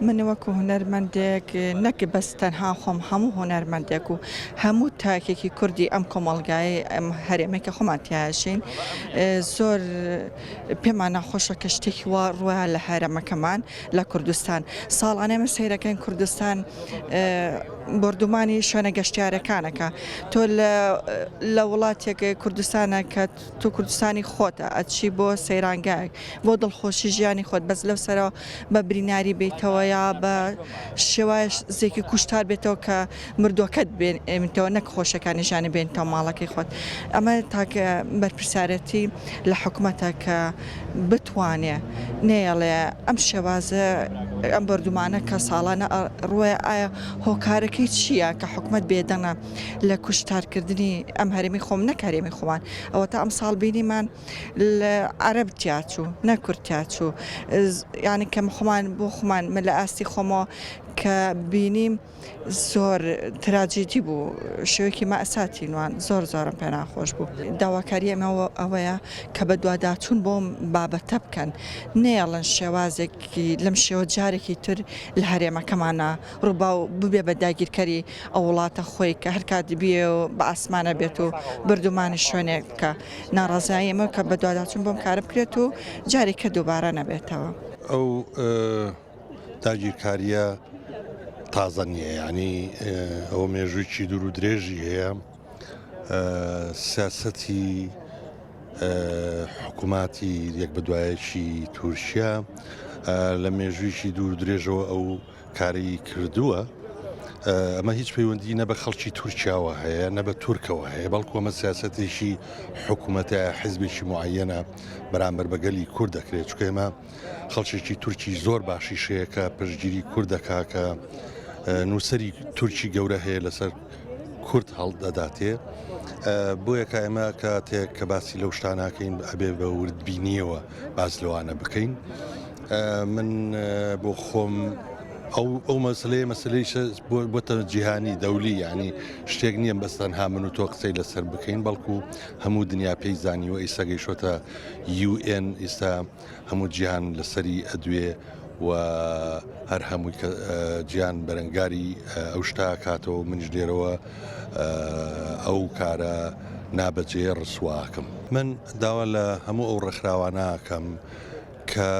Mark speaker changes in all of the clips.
Speaker 1: من وەکو هونەرمەندێک نەک بەس تەنها خۆم هەموو هونەرمەندێک و هەموو تاکێکی کوردی ئەم کۆمەڵگایەی ئەم هەرێمەی کە خۆمان تیایەژین زۆر پێمان ناخۆشە کە شتێکی وا ڕووە لە هەرەمەکەمان لە کوردستان ساڵانە ئێمە سەیرەکەین کوردستان بۆردومانی شوێنە گەشتیارەکانەکە تۆ لە وڵاتێک کوردستانە کە تۆ کوردستانی خۆتە ئەچی بۆ سەیرانگایەک بۆ دڵخۆشی ژیانی خۆت بەس لەو سەرەوە بە بریناری بێیتەوە یا بە شێوازێکی کوشتار بێتەوە کە مردووەکەت بێنیتەوە نەک خۆشیەکانی ژیانی بێنیتەوە ماڵەکەی خۆت ئەمە تاکە بەرپرسیارەتی لە حکومەتە کە بتوانێ نەیەڵێ ئەم شێوازە ئەم بۆردومانە کە ساڵانە ڕووە ئایا هۆکارەکەی چییە کە حکومەت بێدەنگە لە کوشتارکردنی ئەم هەرێمی خۆم نەک هەرێمی خۆمان ئەوەتا ئەمساڵ بینیمان لە عەرەب تیا چوو نە کورد تیا چوو یانی کەم خۆمان بۆ خۆمان من لە ئاستی خۆمەوە کە بینیم زۆر تراجیدی بوو شێوەیەکی مەئساتی نوان زۆر زۆرم پێ ناخۆش بوو داواکاری ئێمە ئەوەیە کە بەدواداچوون بۆم بابەتە بکەن نەیەڵن شێوازێکی لەم شێوە جارێکی تر لە هەرێمەکەمانە ڕووباو ببێ بە داگیرکەری ئەو وڵاتە خۆی کە هەرکات بێ و بە ئاسمانە بێت و بردومانی شوێنێک بکە ناڕەزایی ئێمە کە بەدواداچوون بۆم کارە بکرێت و جارێکە دووبارە نەبێتەوە.
Speaker 2: ئەو داگیرکارییە تازە نییە یانی ئەوە مێژوویی دوور و درێژی هەیە سیاسەتی حکووماتی یەک بە دوایەکی تورکیا لە مێژوویی دوور درێژەوە ئەو کاری کردووە ئەمە هیچ پەیوەندی نە بە خەڵکی تورکیاوە هەیە نە بە تورکەوە هەیە بەڵکو ئەمە سیاسەتێکی حکوومەتە حزبێکی معەنە بەرامبەر بە گەلی کورد دەکرێت چونکە ئێمە خەڵکێکی تورکی زۆر باشیش هەیە کە پشتگیری کورد دەکا کە نووسەری تورکی گەورە هەیە لەسەر کورد هەڵدەداتێ بۆیە کە ئێمە کاتێک کە باسی لەو شتاناکەین ئەبێ بە وردبینیەوە باس لەوانە بکەین من بۆ خۆم ئەو ئەو مەسلەیە مەسلەی بۆتە جیهانی دەولی یعنی شتێک نییە بەس تەنها من و تۆ قسەی لەسەر بکەین بەڵکو هەموو دنیا پێی زانیوە ئیستا گەیشۆتە UN ئیستا هەموو جیهان لەسەری ئەدوێ و هەر هەمووی جیان بەرەنگاری ئەو شتا کاتەوە منیش لێرەوە ئەو کارە نابەجێ ڕسواکەم. من داوا لە هەموو ئەو ڕێکخراوانە ئەکەم کە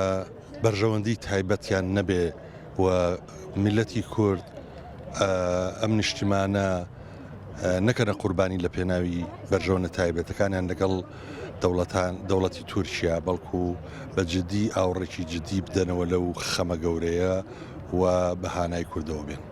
Speaker 2: بەرژەوەندی تایبەتیان نەبێ و میللەتی کورد ئەم نیشتیمانە نەکەنە قوربانی لە پێناوی بەرژەوەندە تایبەتەکانیان لەگەڵ دەوڵەتان دەوڵەتی تورکیا بەڵکو بە جدی ئاوڕێکی جدی بدەنەوە لەو خەمە گەورەیە و بە هانای کوردەوە بێن.